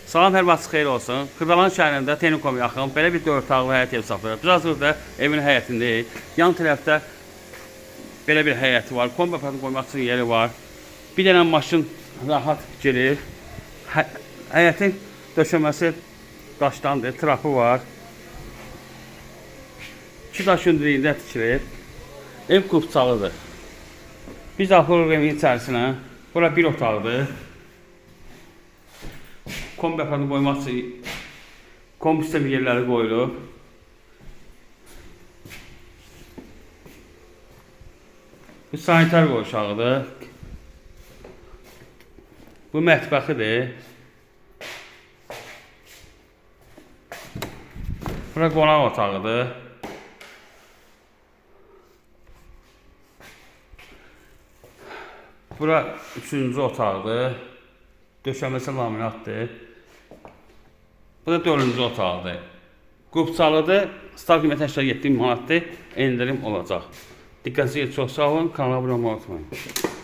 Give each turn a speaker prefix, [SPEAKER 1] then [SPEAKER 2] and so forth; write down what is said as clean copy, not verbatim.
[SPEAKER 1] Salam, hər vaxt xeyir olsun. Xırdalan şəhərində Texnikum yaxın belə bir 4 otaqlı həyət ev satılır. Biz hazırda evin həyətindəyik. Yan tərəfdə belə bir həyəti var. Kombi aparatını qoymaq üçün yeri var. Bir dənə maşın rahat girir. Həyətin döşəməsi daşdandır, trapı var. İki daş hündürlüyündə tikilib. Ev kupçalıdır. Biz daxil oluruq evin içərisinə. Bura bir otaqdır. Kombi aparatını qoymaq üçün kombi sistemi yerləri qoyulub. Bu sanitar qovşağıdır. Bu mətbəxidir. Bura qonaq otağıdır. Bura üçüncü otaqdır. Döşəməsi laminatdır. Bu da dördüncü otaqdır. Qupçalıdır. Start qiyməti 87 manatdır. Endirim olacaq. Diqqətinizə çox sağ olun. Kanala abunə olmayı unutmayın.